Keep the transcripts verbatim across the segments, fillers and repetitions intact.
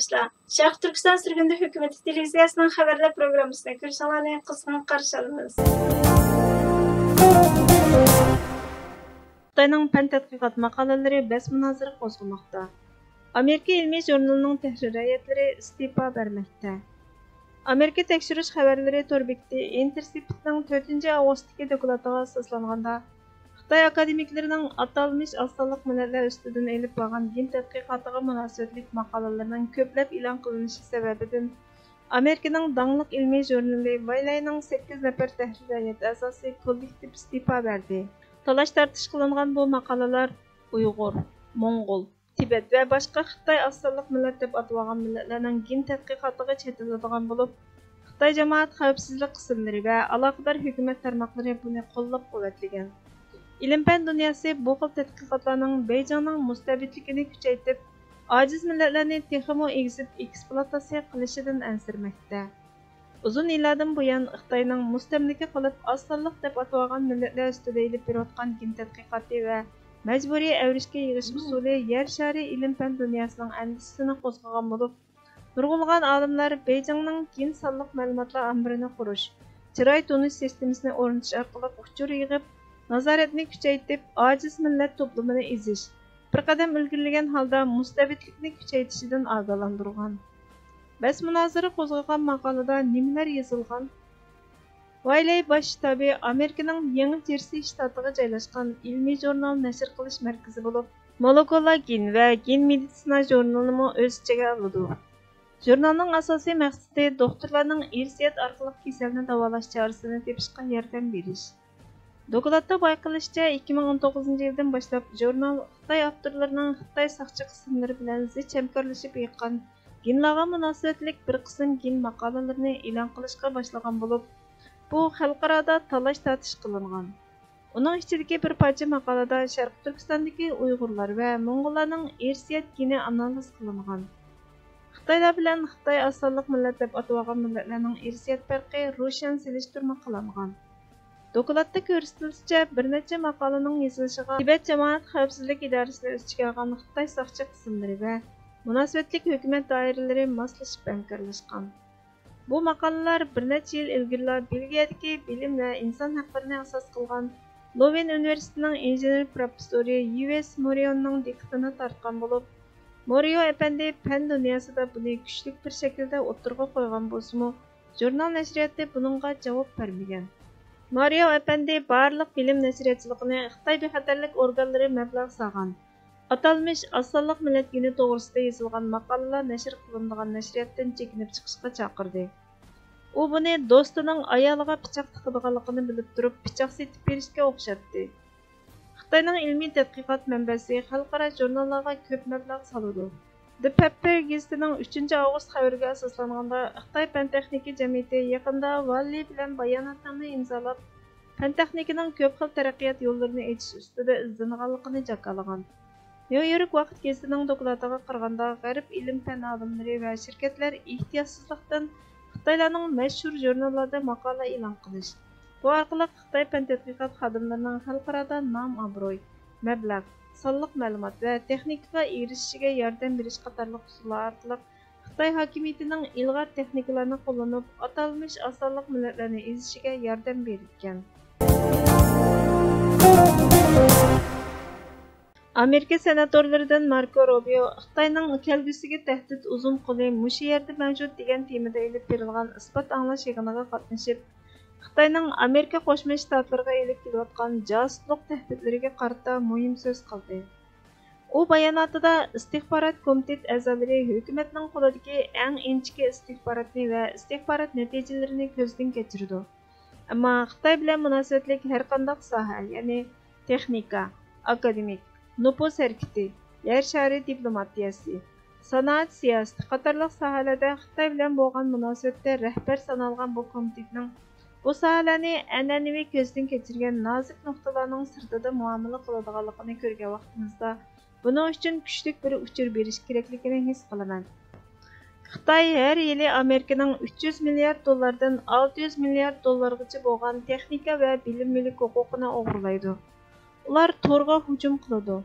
شەرقىي تۈركىستان سۈرگۈندە ھۆكۈمىتى تېلېۋىزىيەسىنىڭ خەۋەرلەر پروگراممىسىنى كۆرۈشۈڭلارنى قىزغىن قارشى ئالىمىز. خىتاينىڭ پەن تەتقىقات ماقالىلىرى بەس مۇنازىرە قوزغىماقتا. ئامېرىكا ئىلمىي ژۇرنىلىنىڭ تەھرىر ھەيئەتلىرى ئىستېپا بەرمەكتە. ئامېرىكا تەكشۈرۈش خەۋەرلىرى تور بېكىتى ئىنتېرسېپتنىڭ تۆتىنچى ئاۋغۇستتىكى دوكلاتىغا ئاساسلانغاندا، خىتاي ئاكادېمىكلىرىنىڭ ئاتالمىش ئاز سانلىق مىللەتلەر ئۈستىدىن ئېلىپ بارغان گېن تەتقىقاتىغا مۇناسىۋەتلىك ماقالىلىرىنىڭ كۆپلەپ ئېلان قىلىنىشى سەۋەبىدىن، ئامېرىكىنىڭ داڭلىق ئىلمىي ژۇرنىلى ۋايلەينىڭ سەككىز نەپەر تەھرىر ھەيئەت ئەزاسى كوللېكتىپ ئىستېپا بەردى. تالاش-تارتىش قىلىنغان بۇ ماقالىلەر ئۇيغۇر، موڭغۇل، تىبەت ۋە باشقا خىتاي ئاز سانلىق مىللەت دەپ ئاتىۋالغان مىللەتلەرنىڭ گېن تەتقىقاتىغا چېتىلىدىغان بولۇپ، خىتاي جامائەت خەۋپسىزلىك قىسىملىرى ۋە ئالاقىدار ھۆكۈمەت تارماقلىرى بۇنى قوللاپ-قۇۋۋەتلىگەن. ئىلىم-پەن دۇنياسى بۇ خىل تەتقىقاتلارنىڭ بېيجىڭنىڭ مۇستەبىتلىكىنى كۈچەيتىپ، ئاجىز مىللەتلەرنى تېخىمۇ ئېگىزىپ ئېكسپلۇئاتاتسىيە قىلىشىدىن ئەنسىرىمەكتە. ئۇزۇن يىللاردىن بۇيان خىتاينىڭ مۇستەملىكە قىلىپ ئاز سانلىق دەپ ئاتىۋالغان مىللەتلەر ئۈستىدە ئېلىپ بېرىۋاتقان گېن تەتقىقاتى ۋە مەجبۇرىي ئەۋرىشكە يىغىش ئۇسۇلى يەر شارى ئىلىم-پەن دۇنياسىنىڭ ئەندىشىسىنى قوزغىغان بولۇپ، نۇرغۇنلىغان ئالىملار بېيجىڭنىڭ گېن سانلىق مەلۇماتلار ئامبىرىنى قۇرۇش، چىراي تونۇش سىستېمىسىنى ئورنىتىش ئارقىلىق ئۇچۇر يىغىپ، نازارەتنى كۈچەيتىپ، ئاجىز مىللەت توپلىمىنى ئېزىش، بىر قەدەم ئىلگىرىلىگەن ھالدا مۇستەبىتلىكنى كۈچەيتىشىدىن ئاگاھلاندۇرغان. بەس مۇنازىرە قوزغىغان ماقالىدا نېمىلەر يېزىلغان؟ ۋايلەي باش شتابى ئامېرىكىنىڭ يېڭى جېرسى شتاتىغا جايلاشقان ئىلمىي ژۇرنال نەشر قىلىش مەركىزى بولۇپ، مولېكۇلا گېن ۋە گېن مېدىتسىنا ژۇرنىلىنىمۇ ئۆز ئىچىگە ئالىدۇ. ژۇرنالنىڭ ئاساسىي مەقسىتى دوختۇرلارنىڭ ئىرسىيەت ئارقىلىق كېسەلنى داۋالاش چارىسىنى تېپىشقا ياردەم بېرىش. دوكلاتتا بايقىلىشىچە، ئىككى مىڭ ئون توققۇزىنچى يىلدىن باشلاپ ژۇرنال خىتاي ئاپتورلىرىنىڭ خىتاي ساقچى قىسىملىرى بىلەن زىچ ھەمكارلىشىپ يىغقان گېنلارغا مۇناسىۋەتلىك بىر قىسىم گېن ماقالىلىرىنى ئېلان قىلىشقا باشلىغان بولۇپ، بۇ خەلقئارادا تالاش-تارتىش قىلىنغان. ئۇنىڭ ئىچىدىكى بىر پارچە ماقالىدا شەرقىي تۈركىستاندىكى ئۇيغۇرلار ۋە موڭغۇللارنىڭ ئىرسىيەت گېنى ئانالىز قىلىنغان. خىتايلار بىلەن خىتاي ئاز سانلىق مىللەت دەپ ئاتىۋالغان مىللەتلەرنىڭ ئىرسىيەت پەرقى روشەن سېلىشتۇرما قىلىنغان. دوكلاتتا كۆرسىتىلىشىچە، بىر نەچچە ماقالىنىڭ يېزىلىشىغا تىبەت جامائەت خەۋپسىزلىك ئىدارىسىنى ئۆز ئىچىگە ئالغان خىتاي ساقچى قىسىملىرى ۋە مۇناسىۋەتلىك ھۆكۈمەت دائىرىلىرى ماسلىشىپ ھەمكارلاشقان. بۇ ماقالىلەر بىر نەچچە يىل ئىلگىرىلا بېلگىيەدىكى بىلىم ۋە ئىنسان ھەقلىرىنى ئاساس قىلغان لوۋېن ئۇنىۋېرسىتېتىنىڭ ئىنژېنېر پروفېسسورى يۈۋېس مورىيوننىڭ دىققىتىنى تارتقان بولۇپ، مورىيو ئەپەندى پەن دۇنياسىدا بۇنى كۈچلۈك بىر شەكىلدە ئوتتۇرىغا قويغان بولسىمۇ، ژۇرنال نەشرىياتى بۇنىڭغا جاۋاب بەرمىگەن. مورىيو ئەپەندى بارلىق بىلىم نەشرىياتچىلىقىنى خىتاي بىخەتەرلىك ئورگانلىرى مەبلەغ سالغان، ئاتالمىش ئاز سانلىق مىللەت گېنى توغرىسىدا يېزىلغان ماقالىلەر نەشر قىلىنىدىغان نەشرىياتتىن چېكىنىپ چىقىشقا چاقىردى. ئۇ بۇنى دوستىنىڭ ئايالىغا پىچاق تىقىدىغانلىقىنى بىلىپ تۇرۇپ، پىچاق سېتىپ بېرىشكە ئوخشاتتى. خىتاينىڭ ئىلمىي تەتقىقات مەنبەسى خەلقئارا ژۇرناللارغا كۆپ مەبلەغ سالىدۇ. دە پەپپېر گېزىتىنىڭ ئۈچىنچى ئاۋغۇست خەۋىرىگە ئاساسلانغاندا، خىتاي پەن-تېخنىكا جەمئىيىتى يېقىندا ۋاللى بىلەن باياناتنامە ئىمزالاپ، پەن-تېخنىكىنىڭ كۆپ خىل تەرەققىيات يوللىرىنى ئېچىش ئۈستىدە ئىزدىنىدىغانلىقىنى جاكارلىغان. نيۇ يورك ۋاقىت گېزىتىنىڭ دوكلاتىغا قارىغاندا، غەرب ئىلىم-پەن ئالىملىرى ۋە شىركەتلەر ئېھتىياتسىزلىقتىن خىتايلارنىڭ مەشھۇر ژۇرناللاردا ماقالە ئېلان قىلىش، بۇ ئارقىلىق خىتاي پەن تەتقىقات خادىملىرىنىڭ خەلقئارادا نام-ئابرۇي، مەبلەغ، سانلىق مەلۇمات ۋە تېخنىكىغا ئېرىشىشىگە ياردەم بېرىش قاتارلىق ئۇسۇللار ئارقىلىق خىتاي ھاكىمىيىتىنىڭ ئىلغار تېخنىكىلارنى قوللىنىپ، ئاتالمىش ئاز سانلىق مىللەتلەرنى ئېزىشىگە ياردەم بېرىدىكەن. ئامېرىكا سېناتورلىرىدىن ماركو روبىيو خىتاينىڭ كەلگۈسىگە تەھدىت ئۇزۇن قولى مۇشۇ يەردە مەۋجۇت دېگەن تېمىدا ئېلىپ بېرىلغان ئىسپات ئاڭلاش يىغىنىغا قاتنىشىپ، خىتاينىڭ ئامېرىكا قوشما شتاتلىرىغا ئېلىپ كېلىۋاتقان جاسۇسلۇق تەھدىتلىرىگە قارىتا مۇھىم سۆز قىلدى. ئۇ باياناتىدا ئىستىخبارات كومىتېت ئەزالىرى ھۆكۈمەتنىڭ قولىدىكى ئەڭ ئىنچىكە ئىستىخباراتنى ۋە ئىستىخبارات نەتىجىلىرىنى كۆزدىن كەچۈرىدۇ. ئەمما خىتاي بىلەن مۇناسىۋەتلىك ھەرقانداق ساھە، يەنى تېخنىكا، ئاكادېمىك، نوپۇس ھەرىكىتى، يەر شارى دىپلوماتىيەسى، سانائەت سىياسىتى قاتارلىق ساھەلەردە خىتاي بىلەن بولغان مۇناسىۋەتتە رەھبەر سانالغان بۇ كومىتېتنىڭ بۇ ساھەلەرنى ئەنئەنىۋى كۆزدىن كەچۈرگەن نازۇك نۇقتىلارنىڭ سىرتىدا مۇئامىلە قىلىدىغانلىقىنى كۆرگەن ۋاقتىمىزدا، بۇنىڭ ئۈچۈن كۈچلۈك بىر ئۇچۇر بېرىش كېرەكلىكىنى ھېس قىلىمەن. خىتاي ھەر يىلى ئامېرىكىنىڭ ئۈچ يۈز مىليارد دوللاردىن ئالتە يۈز مىليارد دوللارغىچە بولغان تېخنىكا ۋە بىلىم مۈلۈك ھوقۇقىنى ئوغرىلايدۇ. ئۇلار تورغا ھۇجۇم قىلىدۇ.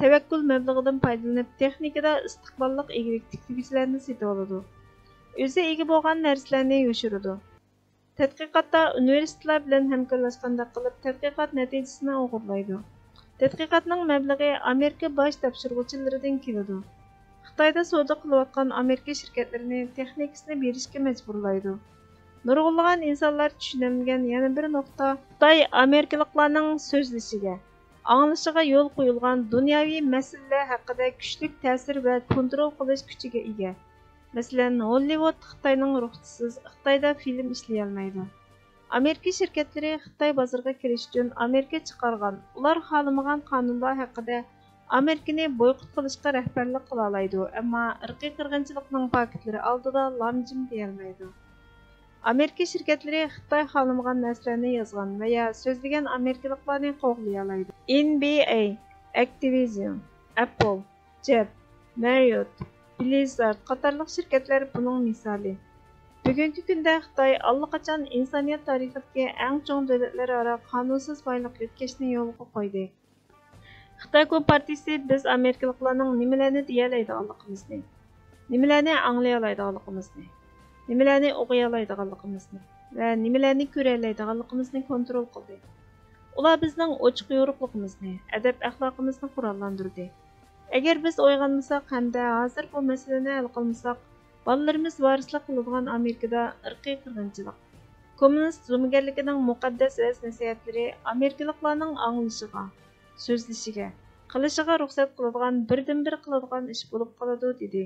تەۋەككۈل مەبلىغىدىن پايدىلىنىپ، تېخنىكىدا ئىستىقباللىق ئىگىلىك تىكلىگۈچىلەرنى سېتىۋالىدۇ. ئۆزى ئىگە بولغان نەرسىلەرنى يوشۇرىدۇ. تەتقىقاتتا ئۇنىۋېرسىتېتلار بىلەن ھەمكارلاشقاندەك قىلىپ، تەتقىقات نەتىجىسىنى ئوغرىلايدۇ. تەتقىقاتنىڭ مەبلىغى ئامېرىكا باج تاپشۇرغۇچىلىرىدىن كېلىدۇ. خىتايدا سودا قىلىۋاتقان ئامېرىكا شىركەتلىرىنى تېخنىكىسىنى بېرىشكە مەجبۇرلايدۇ. نۇرغۇنلىغان ئىنسانلار چۈشىنەلمىگەن يەنە بىر نۇقتا، خىتاي ئامېرىكىلىقلارنىڭ سۆزلىشىگە، ئاڭلىشىغا يول قويۇلغان دۇنياۋى مەسىلىلەر ھەققىدە كۈچلۈك تەسىر ۋە كونترول قىلىش كۈچىگە ئىگە. مەسىلەن، ھوللىۋۇد خىتاينىڭ رۇخسىتىسىز خىتايدا فىلىم ئىشلىيەلمەيدۇ. ئامېرىكا شىركەتلىرى خىتاي بازىرىغا كىرىش ئۈچۈن ئامېرىكا چىقارغان، ئۇلار خالىمىغان قانۇنلار ھەققىدە ئامېرىكىنى بويكوت قىلىشقا رەھبەرلىك قىلالايدۇ، ئەمما ئىرقىي قىرغىنچىلىقنىڭ پاكىتلىرى ئالدىدا لامجىم دېيەلمەيدۇ. ئامېرىكا شىركەتلىرى خىتاي خالىمىغان نەرسىلەرنى يازغان ۋە يا سۆزلىگەن ئامېرىكىلىقلارنى قوغلىيالايدۇ. ئېن بى ئەي، ئەكتىۋىزىيون، ئەپپل، جەپ، مەررىيوت، بلىززارد قاتارلىق شىركەتلەر بۇنىڭ مىسالى. بۈگۈنكى كۈندە خىتاي ئاللىقاچان ئىنسانىيەت تارىخىدىكى ئەڭ چوڭ دۆلەتلەر ئارا قانۇنسىز بايلىق يۆتكەشنى يولغا قويدى. خىتاي كومپارتىيىسى بىز ئامېرىكىلىقلارنىڭ نېمىلەرنى دېيەلەيدىغانلىقىمىزنى، نېمىلەرنى ئاڭلىيالايدىغانلىقىمىزنى، نېمىلەرنى ئوقۇيالايدىغانلىقىمىزنى ۋە نېمىلەرنى كۆرەلەيدىغانلىقىمىزنى كونترول قىلدى. ئۇلار بىزنىڭ ئوچۇق-يورۇقلۇقىمىزنى، ئەدەپ-ئەخلاقىمىزنى قوراللاندۇردى. ئەگەر بىز ئويغانمىساق ھەمدە ھازىر بۇ مەسىلىنى ھەل قىلمىساق، بالىلىرىمىز ۋارىسلىق قىلىدىغان ئامېرىكىدا ئىرقىي قىرغىنچىلىق، كوممۇنىست زومىگەرلىكىنىڭ مۇقەددەس ۋەز-نەسىھەتلىرى ئامېرىكىلىقلارنىڭ ئاڭلىشىغا، سۆزلىشىگە، قىلىشىغا رۇخسەت قىلىدىغان بىردىنبىر قىلىدىغان ئىش بولۇپ قالىدۇ، دېدى.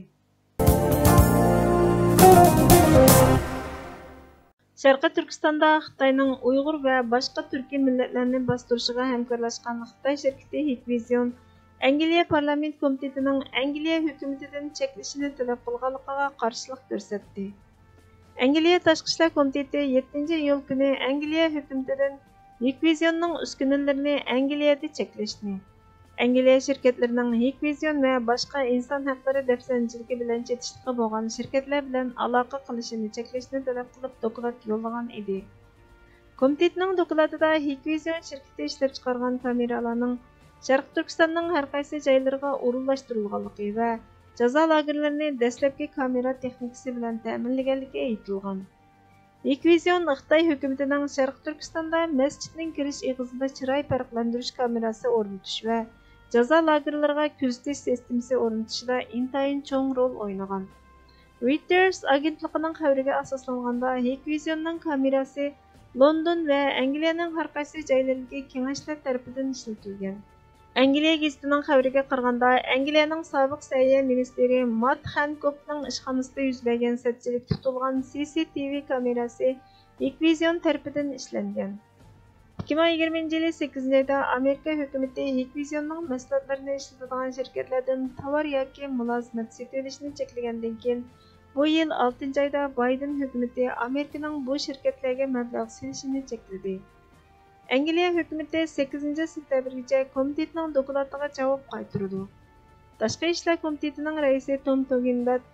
شەرقىي تۈركىستاندا خىتاينىڭ ئۇيغۇر ۋە باشقا تۈركىي مىللەتلەرنى باستۇرۇشىغا ھەمكارلاشقان خىتاي شىركىتى ھىكۋىزيون ئەنگلىيە پارلامېنت كومىتېتىنىڭ ئەنگلىيە ھۆكۈمىتىدىن چەكلىشىنى تەلەپ قىلغانلىقىغا قارشىلىق كۆرسەتتى. ئەنگلىيە تاشقى ئىشلار كومىتېتى يەتتىنچى ئىيۇل كۈنى ئەنگلىيە ھۆكۈمىتىدىن ھىكۋىزيوننىڭ ئۈسكۈنىلىرىنى ئەنگلىيەدە چەكلەشنى، ئەنگلىيە شىركەتلىرىنىڭ ھىكۋىزيون ۋە باشقا ئىنسان ھەقلىرى دەپسەندىچىلىكى بىلەن چېتىشلىقى بولغان شىركەتلەر بىلەن ئالاقە قىلىشىنى چەكلەشنى تەلەپ قىلىپ دوكلات يوللىغان ئىدى. كومىتېتنىڭ دوكلاتىدا ھىكۋىزيون شىركىتى ئىشلەپچىقارغان كامېرالارنىڭ شەرقىي تۈركىستاننىڭ ھەرقايسى جايلىرىغا ئورۇنلاشتۇرۇلغانلىقى ۋە جازا لاگېرلىرىنى دەسلەپكى كامېرا تېخنىكىسى بىلەن تەمىنلىگەنلىكى ئېيتىلغان. ھىكۋىزيون خىتاي ھۆكۈمىتىنىڭ شەرقىي تۈركىستاندا مەسچىتنىڭ كىرىش ئېغىزىدا چىراي پەرقلەندۈرۈش كامېراسى ئورنىتىش ۋە جازا لاگېرلىرىغا كۆزىتىش سىستېمىسى ئورنىتىشىدا ئىنتايىن چوڭ رول ئوينىغان. رويتېرس ئاگېنتلىقىنىڭ خەۋىرىگە ئاساسلانغاندا، ھىكۋىزيوننىڭ كامېراسى لوندون ۋە ئەنگلىيەنىڭ ھەرقايسى جايلىرىدىكى كېڭەشلەر تەرىپىدىن ئىشلىتىلگەن. ئەنگلىيە گېزىتىنىڭ خەۋىرىگە قارىغاندا، ئەنگلىيەنىڭ سابىق سەھىيە مىنىستىرى مات خەنكوفنىڭ ئىشخانىسىدا يۈز بەرگەن سەتچىلىك تۇتۇلغان سى سى تى ۋى كامېراسى ھىكۋىزيون تەرىپىدىن ئىشلەنگەن. ئىككى مىڭ يىگىرمىنچى يىلى سەككىزىنچى ئايدا ئامېرىكا ھۆكۈمىتى ھىكۋىزيوننىڭ مەھسۇلاتلىرىنى ئىشلىتىدىغان شىركەتلەردىن تاۋار ياكى مۇلازىمەت سېتىۋېلىشنى چەكلىگەندىن كېيىن، بۇ يىل ئالتىنچى ئايدا بايدېن ھۆكۈمىتى ئامېرىكىنىڭ بۇ شىركەتلەرگە مەبلەغ سېلىشىنى چەكلىدى. ئەنگلىيە ھۆكۈمىتى سەككىزىنچى سېنتەبىرگىچە كومىتېتنىڭ دوكلاتىغا جاۋاب قايتۇرىدۇ. تاشقى ئىشلار كومىتېتىنىڭ رەئىسى توم توگېنبەرگ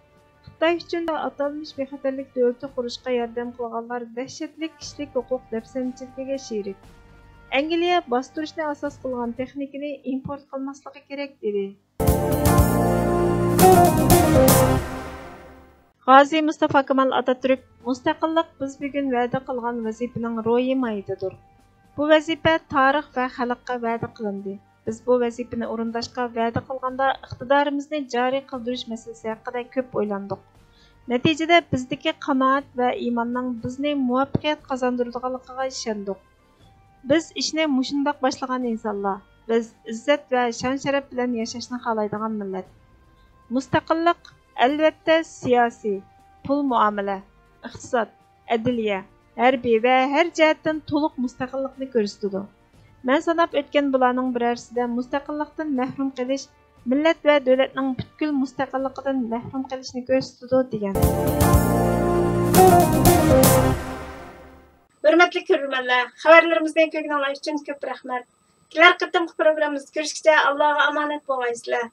خىتاي ئۈچۈن ئاتالمىش بىخەتەرلىك دۆلىتى قۇرۇشقا ياردەم قىلغانلار دەھشەتلىك كىشىلىك ھوقۇق دەپسەندىچىلىكىگە شېرىك. ئەنگلىيە باستۇرۇشنى ئاساس قىلغان تېخنىكىنى ئىمپورت قىلماسلىقى كېرەك، دېدى. غازى مۇستافا كامال ئاتاتۈرك، مۇستەقىللىق بىز بۈگۈن ۋەدە قىلغان ۋەزىپىنىڭ روھىي ماھىيىتىدۇر. بۇ ۋەزىپە تارىخ ۋە خەلققە ۋەدە قىلىندى. بىز بۇ ۋەزىپىنى ئورۇنداشقا ۋەدە قىلغاندا، ئىقتىدارىمىزنى جارى قىلدۇرۇش مەسىلىسى ھەققىدە كۆپ ئويلاندۇق. نەتىجىدە، بىزدىكى قانائەت ۋە ئىماننىڭ بىزنى مۇۋەپپەقىيەت قازاندۇرىدىغانلىقىغا ئىشەندۇق. بىز ئىشنى مۇشۇنداق باشلىغان ئىنسانلار. بىز ئىززەت ۋە شان-شەرەپ بىلەن ياشاشنى خالايدىغان مىللەت. مۇستەقىللىق، ئەلۋەتتە، سىياسىي، پۇل مۇئامىلە، ئىقتىساد، ئەدلىيە، ھەربىي ۋە ھەر جەھەتتىن تولۇق مۇستەقىللىقنى كۆرسىتىدۇ. مەن ساناپ ئۆتكەن بۇلارنىڭ بىرەرسىدە مۇستەقىللىقتىن مەھرۇم قېلىش مىللەت ۋە دۆلەتنىڭ پۈتكۈل مۇستەقىللىقىدىن مەھرۇم قېلىشنى كۆرسىتىدۇ، دېگەن. ھۆرمەتلىك كۆرۈرمەنلەر، خەۋەرلىرىمىزنى كۆرگىنىڭلار ئۈچۈن كۆپ رەھمەت. كېلەر قېتىمقى پروگراممىمىزدا كۆرۈشكىچە ئاللاغا ئامانەت بولغايسىلەر.